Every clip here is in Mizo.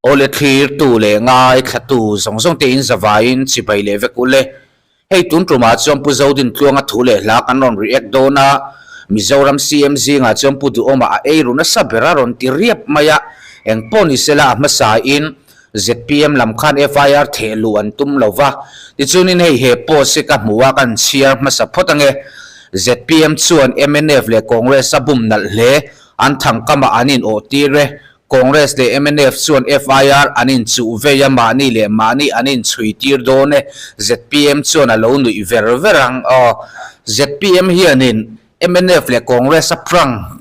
Awle thlirtu leh ngaithlatu zawng zawng te in zavaiin chibai leh vek ule. Hei tun tumah chuan Pu Zodintluanga thu leh hla kan rawn react dawn a, Mizoram CM zingah chuan Pu Duhawma a ei ru nasa ber a rawn ti riap mai a, eng pawh ni sela a hmasain zpm lam khan FIR theh luh an tum lo va, tichuanin hei he post hi ka hmu a kan chhiar hmasa phawt ange. Zpm chuan mnf leh Congress a bum nalh hle, an thangkamah an in awh tir e, Congress leh mnf chuan FIR an inchuh vei a, mahni leh mahni an inchhui tir dawn e, zpm chuan a lo nuih ver ver ang aw. Zpm hianin mnf leh Congress a prank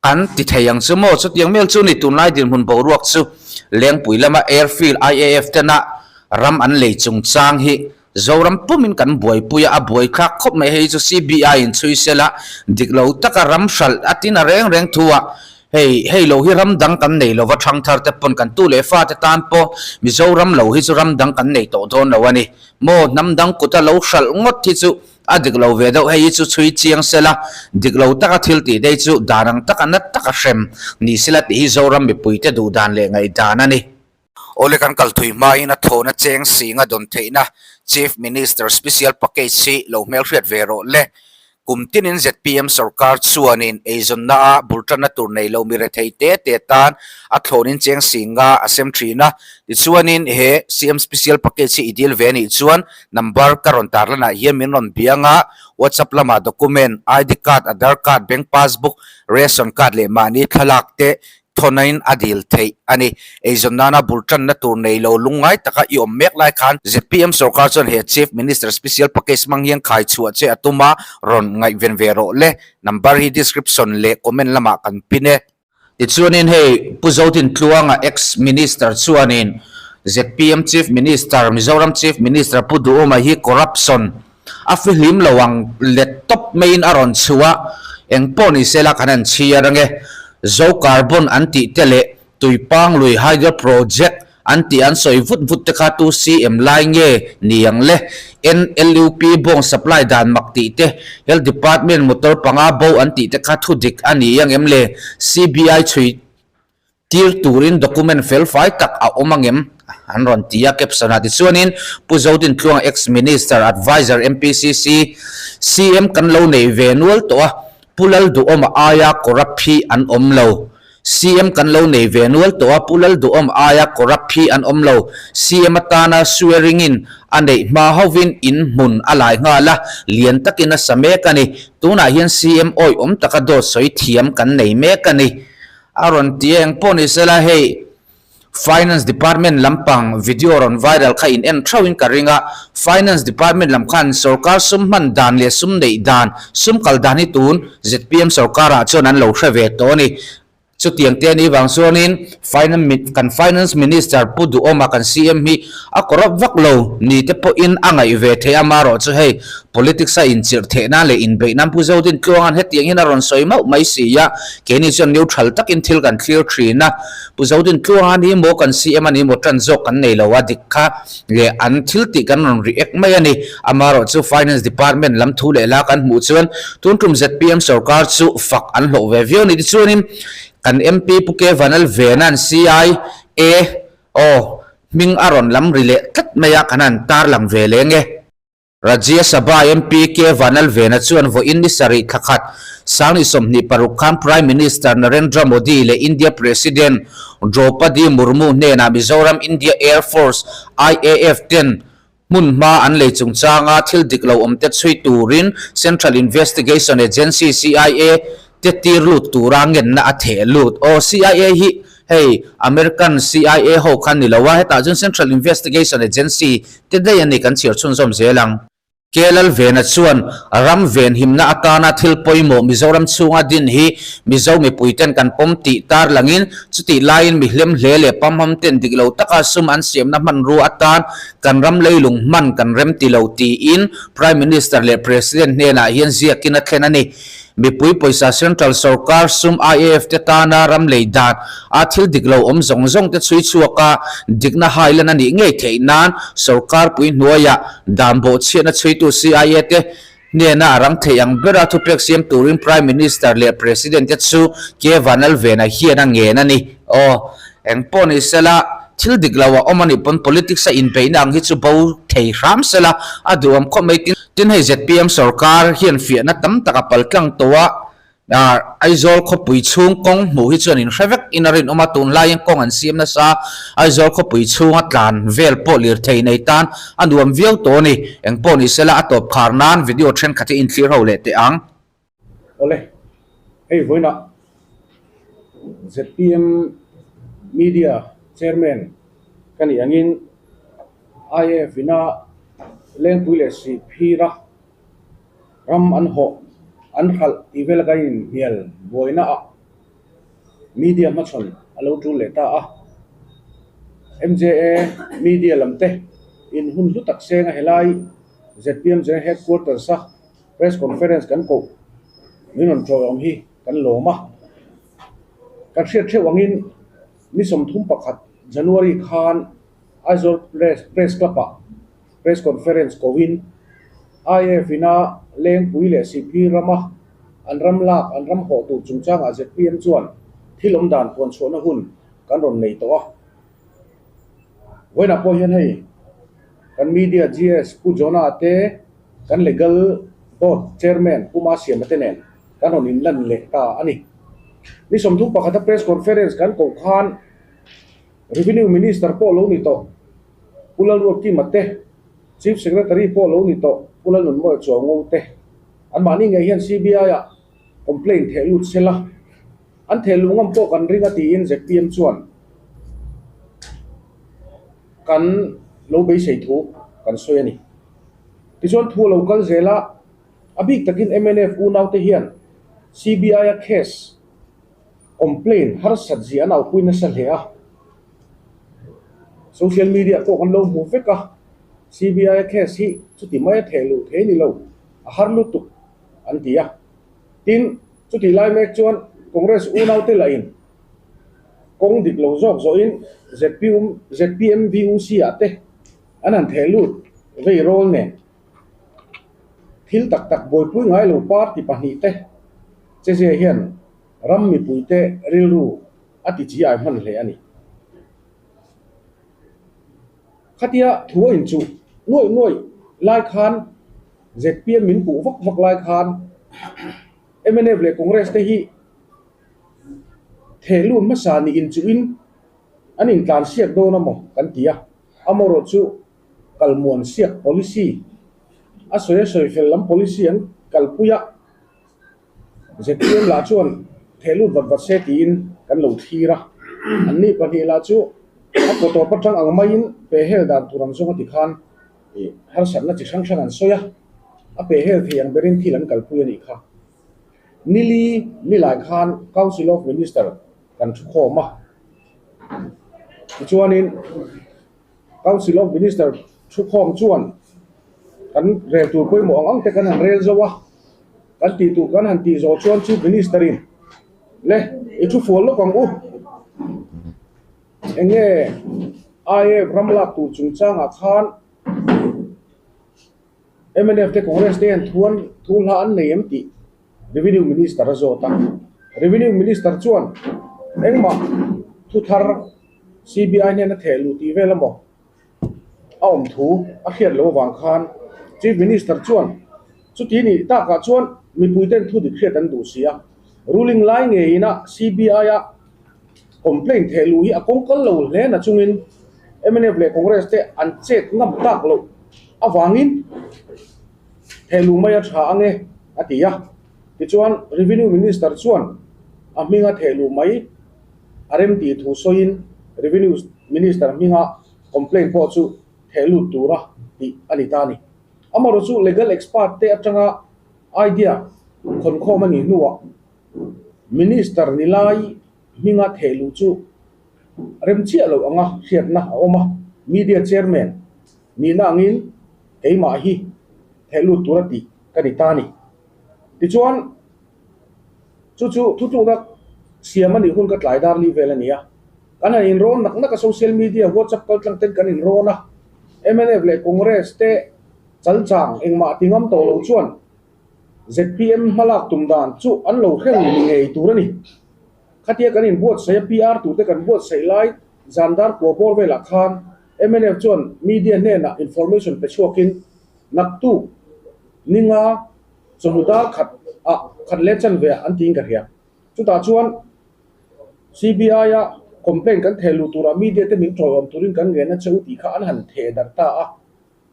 an ti thei ang chu maw? Chutiang mel chu ni tunlai dinhmun boruak chu Lengpui lama Airfield IAF tena ram an lei chungchang hi Zoram pumin kan buaipui a, a buaithlak khawp mai. Hei chu CBI in chhui sela dik lo taka ram hralh a tin a reng reng thu a, hei hei lo hi ram dang kan nei lova thang thar te pawn kan tu leh fa te tan pawh Mizoram lo hi chu ram dang kan nei tawh dawn lo a ni maw? Hnam dang kuta lo hralh ngawt hi chu a dik lo ve deuh. Hei hi chu chhui chiang sela dik lo taka thil tih dei chu dan ang taka nat taka hrem ni sela tih hi Zoram mipuite duhdan leh ngaihdan a ni. Awle kan kal thui hmain a thawhna cheng singa dawn theihna Chief Minister Special Package hi lo hmelhriat ve rawh le. Kum tinin zpm sorkar chuanin eizawnna a bultanna tur nei lo mi rethei te te tan a thlawnin cheng singa a sem thin a. Tichuanin he CM Special Package hi i dil ve anih chuan number ka rawn tarlanah hian min rawn biang a, WhatsApp lamah document, ID card, Aadhaar card, bank passbook, ration card leh mahni thlalak te thawnain a dil theih a ni. Eizawn nana bul tanna tur nei lo lungngai taka i awm mek lai khan zpm sorkar chuan he Chief Minister Special Package hmang hian khai chhuah che a tum a, rawn ngaihven ve rawh le. Number hi description leh comment lamah kan pin e. Tichuanin hei Pu Zodintluanga ex Minister chuanin zpm Chief Minister, Mizoram Chief Minister Pu Duhoma hi corruption a fihlim lo ang let tawp maiin a rawn chhuh a, eng pawh ni sela kan han chhiar ange. Zo Carbon an tih te leh Tuipang lui Hydro Project an tih an sawi vut vut te kha tu CM lai nge ni ang le? NLUP bawng supply dan mak tih te, Health Department motor panga bo an tih te kha thu dik a ni ang em le? CBI chhui Tir turin document fel fai tak a awm angem? An rawn ti a, caption ah tichuanin Pu Zodintluanga ex-Minister Adviser MPCC CM kan lo nei ve nual tawh a, Pu Lalduhawma aia corrupt hi an awm lo. CM kan lo nei ve nual tawh a, Pu Lalduhawma aia corrupt hi an awm lo. CM atana swearing in a neih hma hovin in hmun a lai nghal a, lian takin a sa mek a ni. Tunah hian CM awihawm taka dawt sawi thiam kan nei mek a ni. A rawn ti eng pawh ni sela hei Finance Department lampang video rawn viral kha in en theuhin ka ring a, Finance Department lam khan sorkar sum hman dan leh sum neih dan, sum kal dan hi tun zpm sorkarah chuan an lo hre ve tawh a ni. Chutiang te a nih vang chuanin Finance kan Finance Minister Pu Duhawma kan CM hi a corrupt vak lo ni te pawhin a ngaih ve theih a, amaherawhchu hei Politics a inchirh theih nan leh inbeih nan Pu Zodintluanga'n hetiang hian a rawn sawi mauh mai si a, keini chuan neutral takin thil kan thlir thin a, Pu Zodintluanga'n hi maw kan CM a ni maw tan zawk kan nei lo a, dik kha leh an thil tih kan rawn react mai a ni. Amaherawh chu Finance Department lam thu leh la kan hmuh chuan tun tum zpm sorkar chu fak an hlawh ve viau a ni. Tichuanin kan MP Pu K Vanal Vena'n CIA aw hming a rawn lam ri leh tlat mai a, kan han tarlang ve leng e. Rajya Sabha MP K Vanlalvena chuan vawiin ni sarih thla khat Sangni 26 khan Prime Minister Narendra Modi leh India President Droupadi Murmu hnenah Mizoram India Air Force, IAF, ten hmun hma an lei chungchanga thil dik lo awmte chhui turin Central Investigation Agency, CIA, te tir lut tura ngenna a theh lut. Aw, CIA hi hei American CIA ho kha ni lo a, hetah chuan Central Investigation Agency te daih a ni kan chhiar chhunzawm zel ang. Kelal Vena chuan ram venhimna atana thil pawimawh Mizoram chhunga din hi Mizo mipuiten kan pawm tih tarlangin chutih laiin mi hlem hle leh pamham ten dik lo taka sum an siamna hmanrua atan kan ram leilung hman kan rem ti lo tiin Prime Minister leh President hnenah hian ziakin a thlen a ni. Mipui pawisa Central sorkar sum IAF te tana ram lei dan a thil dik lo awm zawng zawng te chhui chhuak a, dikna hailan a nih ngei theih nan sorkar pui hnuaiah dan bawhchhiatna chhuitu CIA te hnena a rang theih ang bera thupek siam turin Prime Minister leh President te chu K Vanlalvena hian a ngen a ni. Aw. Eng pawh ni sela, thil dik lo a awm a nih pawn politics a inbeihna ang hi chu bo thei hram sela a duhawm khawp mai. Tin, hei zpm sorkar hian fiahna tam tak a pal tlang tawh a, Aizawl khawpui chhung kawng hmuh hi chuan inhre vek in a rinawm a, tunlaiin kawng an siam nasa, Aizawl khawpui chhunga tlan vel pawh lirthei nei tan a nuam viau tawh a ni. Eng pawh ni sela a tawp khar nan video thenkhat hi inthlir ho leh teh ang. Awle, hei vawiinah zpm Media Chairman ka nih angin IAF ina Lengpui leh Sihphira ram an hawh an hralh tih vel ka inhnial buaina ah media hmachhawn a lo tul leh ta a. MJA media lam te in hun hlu tak seng a helai zpm General Headquarters a press conference kan koh min rawn tawih awm hi kan lawm a. Kan hriat theuh angin ni 31 January khan Aizawl Press Club ah Press Conference kohin IAF ina Lengpui leh Sihphir rama an ram lak an ram hawh tur chungchangah zpm chuan thil awm dan puan chhuahna hun kan rawn nei tawh a. Vawiinah pawh hian hei kan media GS Pu Jonah te kan Legal Board Chairman Pu Masiama te nen kan rawn inlan leh ta a ni. Ni 31 a Press Conference kan koh khan Revenue Minister pawh lo ni tawh Pu Lalruatkima te, Chief Secretary pawh lo ni tawh Pu Lalnunmawia Chuango te, anmahni ngei hian CBI-ah complaint theh lut se la, an theh luh ngam pawh kan ring a tiin zpm chuan kan lo beisei thu kan sawi a ni. Tichuan thu a lo kal zel a, a bik takin mnf unaute hian CBI-a case complaint harsat zia an aupui nasa hle a, social media pawh kan lo hmu vek a, CBI case hi chuti mai a theh luh thei ni lo, a har lutuk an ti a. Tin, chutih lai mek chuan Congress unaute lahin kawng dik lo zawk zawhin zpm VUC ah te an han theh lut vei rawl nen thil tak tak buaipui ngai lo party pahnihte che zia hian ram mipuite rilru a ti chi ai hman hle a ni. Khatia thu a inchuh nuaih nuaih lai khan zpm min puh vak vak lai khan mnf leh Congress te hi thehlut hmasa nih inchuhin an intlansiak dawn a maw kan ti a, amaherawh chu kalmuan siak policy a sawi a sawi fel lam policy an kalpui a. Zpm lah chuan theh lut vat vat se tiin kan lo thlir a, anni pahnih lah chu a kaw tawp atang ang maiin pehhel dan tur ang zawng a ti khan ih harsatna chi hrang hrang an sawi a, a pehhel thei ang berin thil an kalpui a nih kha. Nili nilai khan Council of Minister kan thukhawm a, tichuanin. Council of Minister thukhawm chuan kan rel tur pawimawh ang ang te kan han rel zo a, kan tih tur kan han tih zawh chuan Chief Minister in le i thu fual lawk ang u, eng nge IAF ram lak tur chungchangah khan mnf te Congress te hian thu an thu hla an nei em tih Revenue Minister a zawt a, Revenue Minister chuan engmah thu thar CBI hnena theh luh tih vel emaw a awm thu a hriat loh avang khan Chief Minister chuan chuti nih takah chuan mipuiten thu dik hriat an duh si a, ruling lai ngeiin a CBI-a complaint theh luh hi a kawng kal lo hle na chungin mnf leh Congress te an chet ngam tak loh avangin theh luh mai a tha ang e a ti a. Tichuan Revenue Minister chuan a hminga theh luh mai A rem tih thu sawiin Revenue Minister hminga complaint pawh chu theh lut tura tih a ni ta a ni. Amaherawh chu legal expert te atanga idea khawnkhawm a nih hnuah Minister ni lai hminga theh luh chu rem chiah loh anga hriatna a awm a, Media Chairman nihna angin keimah hi theh lut tura tih ka ni ta a ni. Tichuan. Chu chu thutlukna siam a nih hun ka tlai dar li vel a ni a. Kan han inrawn nak nak a, social media, WhatsApp kaltlang ten kan inrawn a. Mnf leh Congress te chalchang engmah ti ngam tawh lo chuan zpm hmalak tum dan chu an lo hreng ni ngei tur a ni. Khatia kan inbuatsaih a, PR tute kan buatsaih lai zan dar kua bawr velah khan mnf chuan media hnenah information pe chhuakin naktuk ninga chawhnu dar khat ah khat leh chanve ah an tiin ka hria. Chutah chuan CBI a complaint kan theh luh turah media te min tawiawm turin kan ngen a che u tih kha an han theh darh ta a.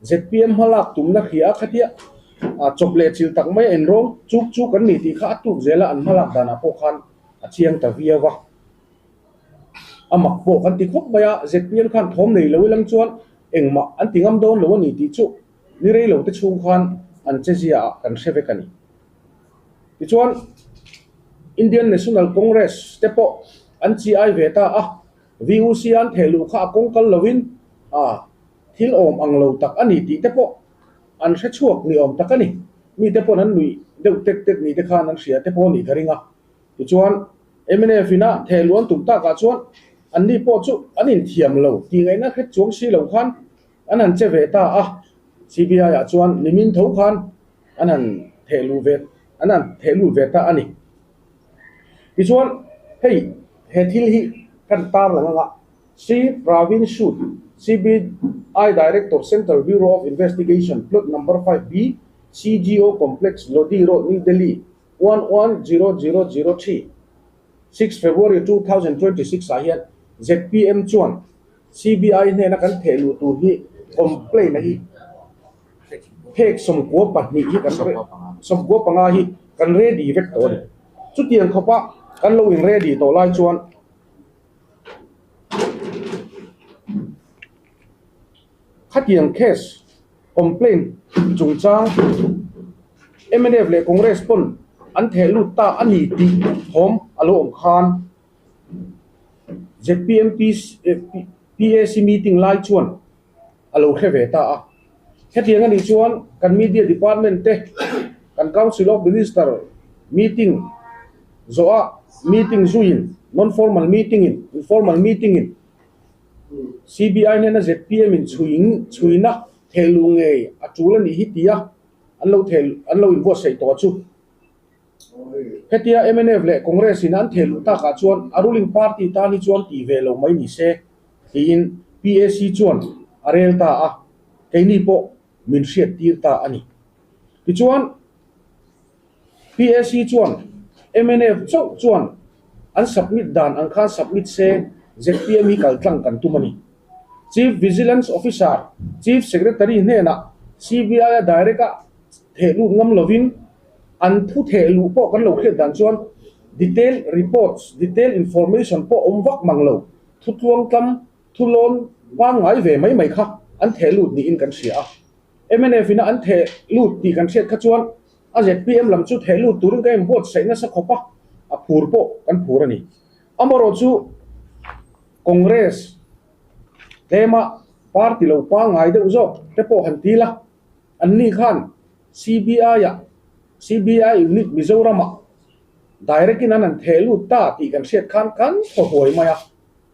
Zpm hmalak tumna hria a khatia chawp leh chilh tak mai a inrawng chuk chuk an ni tih kha a tuk zela an hmalak danah pawh khan a chiang ta viau a. A mak pawh kan ti khawp mai a, zpm khan thawm nei lo ilang chuan engmah an ti ngam dawn lo a ni tih chu ni rei lo te chhung khan an che zia ah kan hre vek a ni. Tichuan Indian National Congress te pawh an chi ai ve ta a, VUC an theh luh kha a kawng kal lovin a thil awm ang lo tak a ni tih te pawh an hre chhuak ni awm tak a ni. Mi te pawn an nuih deuh tek tek ni te khan an hria te pawh a nih ka ring a. Tichuan mnf ina theh luh an tum takah chuan anni pawh chu an inthiam lo tih ngaihna hret chuang si lo khan an han che ve ta a. CBI ah chuan nimin tho khan an han theh luh ve an han theh lut ve ta a ni. Tichuan hei he thil hi kan tarlang anga Shri Praveen Sood, CBI Director, Central Bureau of Investigation, Plot Number 5B, CGO Complex, Lodi Road, New Delhi, 110003, 6 February 2026 ah hian zpm chuan CBI hnena kan theh luh tur hi complaint a hi phek 92 hi kan 95 hi kan ready vek tawh a ni. Chutiang khawpa kan lo in ready tawh lai chuan Khatiang case complaint chungchang mnf leh Congress pawn an theh lut ta a ni tih thawm a lo awm khan zpm PAC meeting lai chuan a lo hre ve ta a. Hetiang a nih chuan kan media department te kan Council of Minister meeting zawhah meeting zuiin non formal meeting in informal meeting in CBI hnena zpm in chhuiin chhuina thehluh ngei a tul a nih hi tia an lo theh an lo inbuatsaih tawh chu. Hetia mnf leh Congress in an thehluh takah chuan a ruling party tan hi chuan tih ve lo mai ni se tiin PAC chuan a rel ta a, keini pawh min hriat tir ta a ni. Tichuan PAC chuan mnf chauh chuan an submit dan ang khan submit se zpm hi kal tlang kan tum a ni. Chief Vigilance Officer, Chief Secretary hnenah CBI a direct a theh lut ngam lovin an thu theh luh pawh kan lo hriat dan chuan detail reports, detail information pawh awm vak mang lo, thu tluangtlam, thu lawn pangngai ve mai mai kha an theh lut niin kan hria a. Mnf ina an theh lut tih kan hriat kha chuan a zpm lam chu theh lut turin ka inbuatsaih nasa khawp a, a phur pawh kan phur a ni. Amaherawhchu Congress tlema party lo pangngai deuh zawk te pawh han ti la, anni khan CBI ah CBI unit Mizoram ah direct in an han theh lut ta tih kan hriat khan kan thaw huai mai a,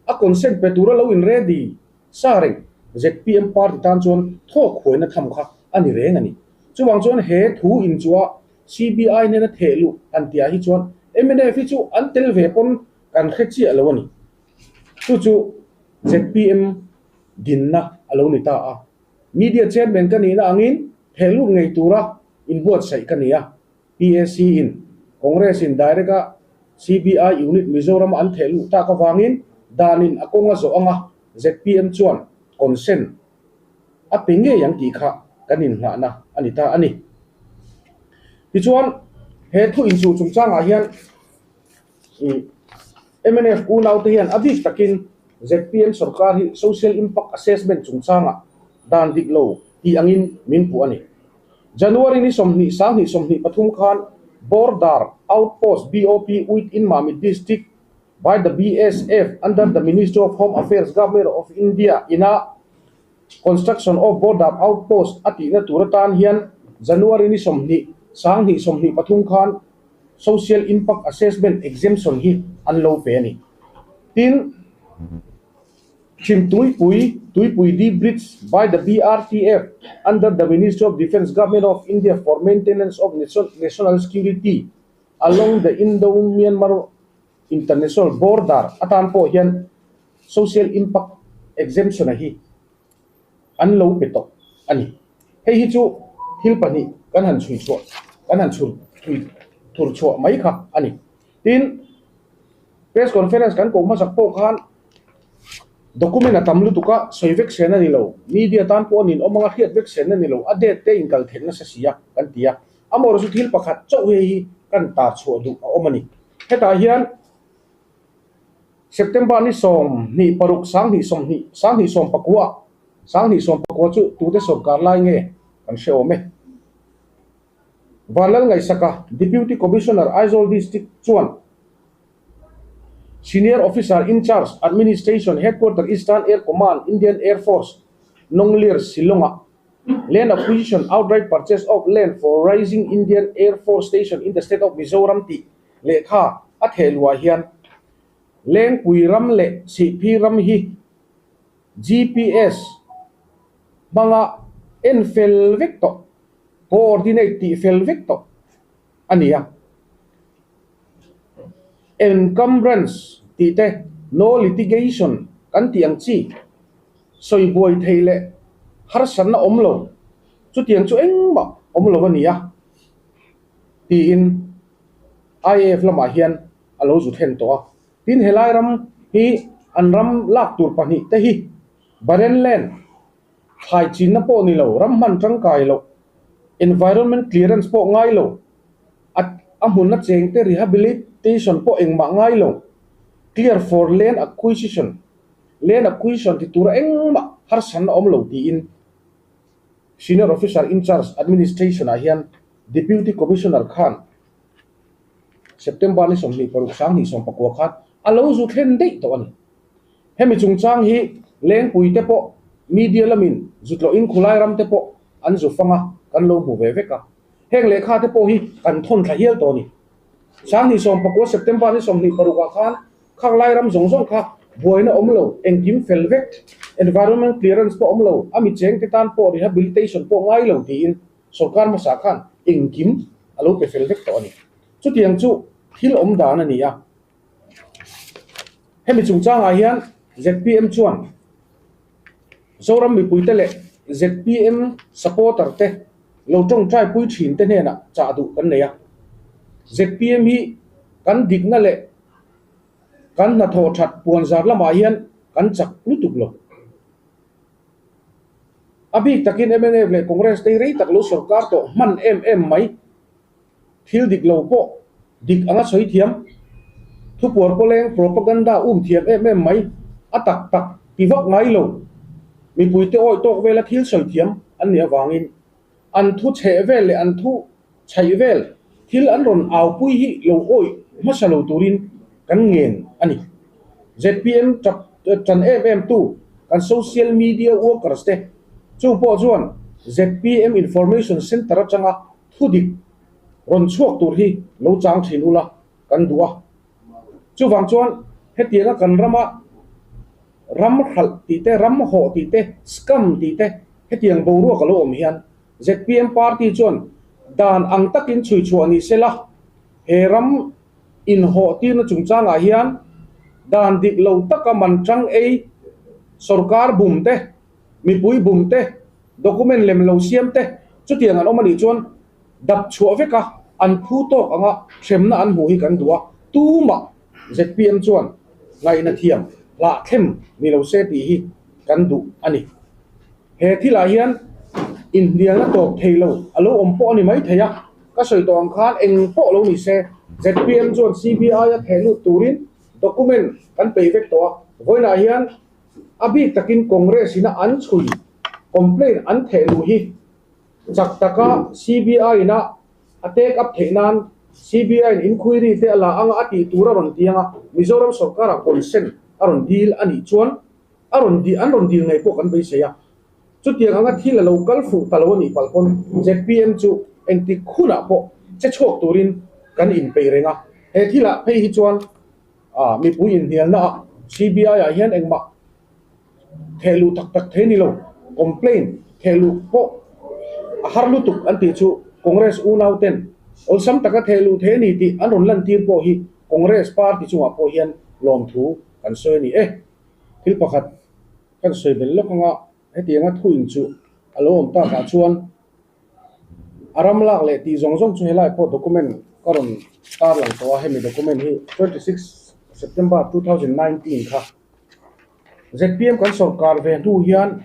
a consent pe tura lo in ready sa reng zpm party tan chuan thawk huaina tham kha a ni reng a ni. Chuvang chuan he thu in chu a CBI nena theh luh han tih ah hi chuan mnf hi chu an tel ve pawn kan hre chiah lo a ni. Chu chu zpm dinna a lo ni ta a. Media chairman ka nihna angin theh lut ngei tura inbuatsaih ka ni a. PAC in Congress in direct a CBI unit Mizoram a an theh luh tak avangin danin a kawng a zawh anga zpm chuan consent a pe ngei ang tih kha kan inngahna a ni ta a ni. Tichuan he thu inchuh chungchangah hian mnf unaute hian a bik takin zpm sorkar hi social impact assessment chungchangah dan dik lo tih angin min puh a ni. January ni 20 sang 23 khan Border Outpost BOP within Mamit District by the BSF under the Ministry of Home Affairs Government of India ina Construction of Border Outpost a tihna tur atan hian January ni 20 sang 23 khan Social Impact Assessment Exemption hi an lo pe a ni. Tin, Chhim Tuipui, Tuipui D Bridge by the BRTF under the Ministry of Defence Government of India for maintenance of national security along the Indo-Myanmar International Border atan pawh hian Social Impact Exemption a hi an lo pe tawh a ni. Hei hi chu thil pahnih kan han chhui chhuah, kan han chhur thui thur chhuah mai kha a ni. Tin, Press Conference kan koh hmasak pawh khan document a tam lutuk a, sawi vek sen a ni lo, media tan pawh a nin awm anga hriat vek sen a ni lo, a date te inkal theih nasa si a kan ti a. Amaherawhchu thil pakhat chauh hei hi kan tar chhuah duh a awm a ni. Hetah hian September ni 26 20 2019 2019 chu tute sawrkar lai nge kan hre awm e. Vanlal Ngaihsaka, Deputy Commissioner, Aizawl District chuan Senior Officer in Charge, Administration, Headquarter, Eastern Air Command, Indian Air Force, Nonglir, Shillong-ah Land Acquisition, Outright Purchase of Land for Raising Indian Air Force Station in the State of Mizoram tih lehkha a theh luah hian Lengpui ram leh Sihphir ram hi GPS hmanga en fel vek tawh, coordinate tih fel vek tawh a ni a. Encumbrance tih te, no litigation kan tih ang chi sawi buai thei leh harsatna awm lo, chutiang chu engmah awm lo a ni a, tiin IAF lamah hian a lo zu thlen tawh a. Tin, helai ram hi an ram lak tur pahnih te hi Barren Land, thlai chinna pawh ni lo, ram hman tangkai loh, environment clearance pawh ngai lo, a a hmunna chengte rehabilitation pawh engmah ngai lo, clear for land acquisition, land acquisition ti tura engmah harsatna awm lo tiin Senior Officer in Charge Administration ah hian Deputy Commissioner khan September ni 26 2019 khan a lo zu thlen daih tawh a ni. Hemi chungchang hi Lengpui te pawh media lamin zutlawhin khulai ram te pawh an zu fang a, kan lo hmu ve vek a. Heng lehkha te pawh hi kan thawn thla hial tawh a ni. 2019 September ni 26 ah khan khang lai ram zawng zawng kha buaina awm lo, engkim fel vek, environment clearance pawh awm lo, a mi cheng te tan pawh rehabilitation pawh ngai lo tiin sorkar hmasa khan engkim a lo pe fel vek tawh a ni. Chutiang chu thil awm dan a ni a. Hemi chungchangah hian zpm chuan Zoram mipuite leh zpm supporter te lo tawngtai pui thin te hnenah chah duh kan nei a. Zpm hi kan dikna leh kan hnathawh that puanzar lamah hian kan chak lutuk lo. A bik takin mnf leh Congress te hi rei tak lo sorkar tawh hman em em mai. Thil dik lo pawh dik anga sawi thiam, thupuar pawleng propaganda um thiam em em mai, a tak tak ti vak ngai lo, mipuite awih tawk vela thil sawi thiam an nih avangin an thu chheh vel leh an thu chhaih vel thil an rawn aupui hi lo awih hmasa lo turin kan ngen a ni. Zpm tap tan em em tu kan social media workers te chu pawh chuan zpm information centre atanga Thu dik rawn chhuak tur hi lo chang thin ula kan duh a. Chuvang chuan hetianga kan rama ram hralh tih te, ram hawh tih te, scam tih te hetiang boruak a lo awm hian zpm party chuan dan ang takin chhui chhuah ni se la, he ram inhawh tirna chungchangah hian dan dik lo taka man tang ei sorkar bum te, mipui bum te, Document lem lo siam te chutiang an awm a nih chuan dap chhuah vek a, an phu tawk anga hremna an hmuh hi kan duh a, tumah zpm chuan ngaihna thiam hlahthlem ni lo se tih hi kan duh a ni. He thilah hian inhnialna tawp thei lo a lo awm pawh a ni mai thei a, ka sawi tawh ang khan eng pawh lo ni se zpm chuan CBI a theh lut turin document kan peih vek tawh a, vawiinah hian A bik takin Congress ina an chhui, complaint an theh luh hi chak taka CBI ina a take up theih nan CBI in inquiry te a la anga a tih tur a rawn ti anga Mizoram sorkar-ah consent a rawn dil a nih chuan a rawn an rawn dil ngei pawh kan beisei a. Chutiang anga thil a lo kal fuh ta lo a nih palh pawn zpm chu engtik hunah pawh che chhuak turin kan inpeih reng a. He thilah phei hi chuan A mipui inhnialna ah CBI ah hian engmah theh luh tak tak thei ni lo, complaint theh luh pawh a har lutuk an tih chu Congress unau ten awlsam taka theh luh thei a ni tih an rawn lantir pawh hi. Congress party chungah pawh hian lawmthu kan sawi a ni e. Thil pakhat kan sawi belh lawk anga hetianga thuin chu a lo awm takah chuan a ram lak leh tih zawng zawng chu helai pawh document ka rawn tarlang tawh a, hemi document hi 26 September 2019 kha zpm kan sawrkar ve hnu hian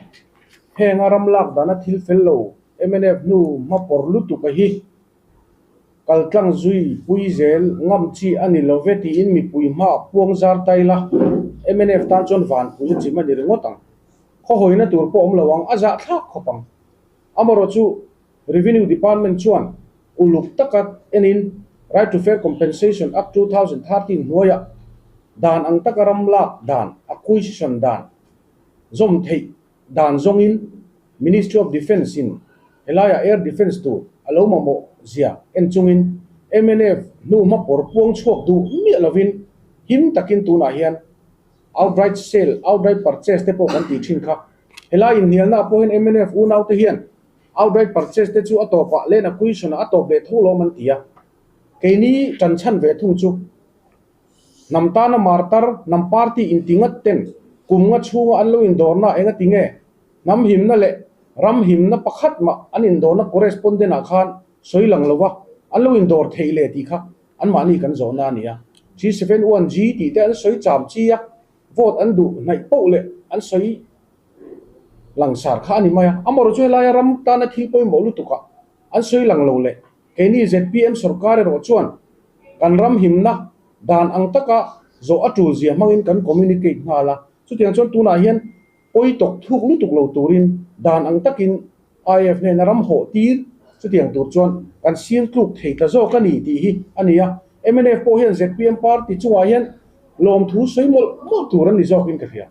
henga ram lak dana thil fel lo mnf hnu hma pawr lutuk a hi Kal tlang zui pui zel ngam chi a ni lo ve tiin mipui hma puang zar tai la, mnf tan chuan vanpui a chim a ni ringawt ang. Khawhawina tur pawh awm lo ang, a zah thlak khawp ang. Amarawh chu Revenue Department chuan uluk taka enin Right to Fair Compensation Act 2013 hnuaiah dan ang taka ram lak dan, acquisition dan, zawm theih Dan zawngin Ministry of Defence in helaiah Air Defence tur a lo mamawh zia en chungin mnf hnu hma pawr puang chhuak duh miah lovin him takin tunah hian outright sale, outright purchase te pawh kan tih thin kha. Helai inhnialnaah pawh hian mnf unaute hian outright purchase te chu a tawpah land acquisition ah a tawp leh tho lawm an ti a. Keini tanchhan ve thung chu Hnam tana martar, hnam party inti ngat ten kum nga chhunga an lo indawrna eng a ti nge? Hnam himna leh ram himna pakhat mah an indawrna correspondent ah khan sawi lang lova an lo indawr theih le tih kha anmahni kan zawhna a ni a. 371G tih te an sawi cham chi a, vote an duh hnaih poh leh an sawi langsar kha a ni mai a. Amaherawhchu chu helaia ram tana thil pawimawh lutukah an sawi lang lo leh Keini zpm sorkar erawh chuan kan ram himna dan ang taka zawh a tul zia hmangin kan communicate nghal a, chutiang chuan tunah hian pawi tawk thuk lutuk lo turin dan ang takin IAF hnena ram hawh tir chutiang tur chuan kan sir tluk thei ta zawk a ni tih hi a ni a. Mnf pawh hian zpm party chungah hian lawmthu sawi mawlh mawlh tur an ni zawkin ka hria.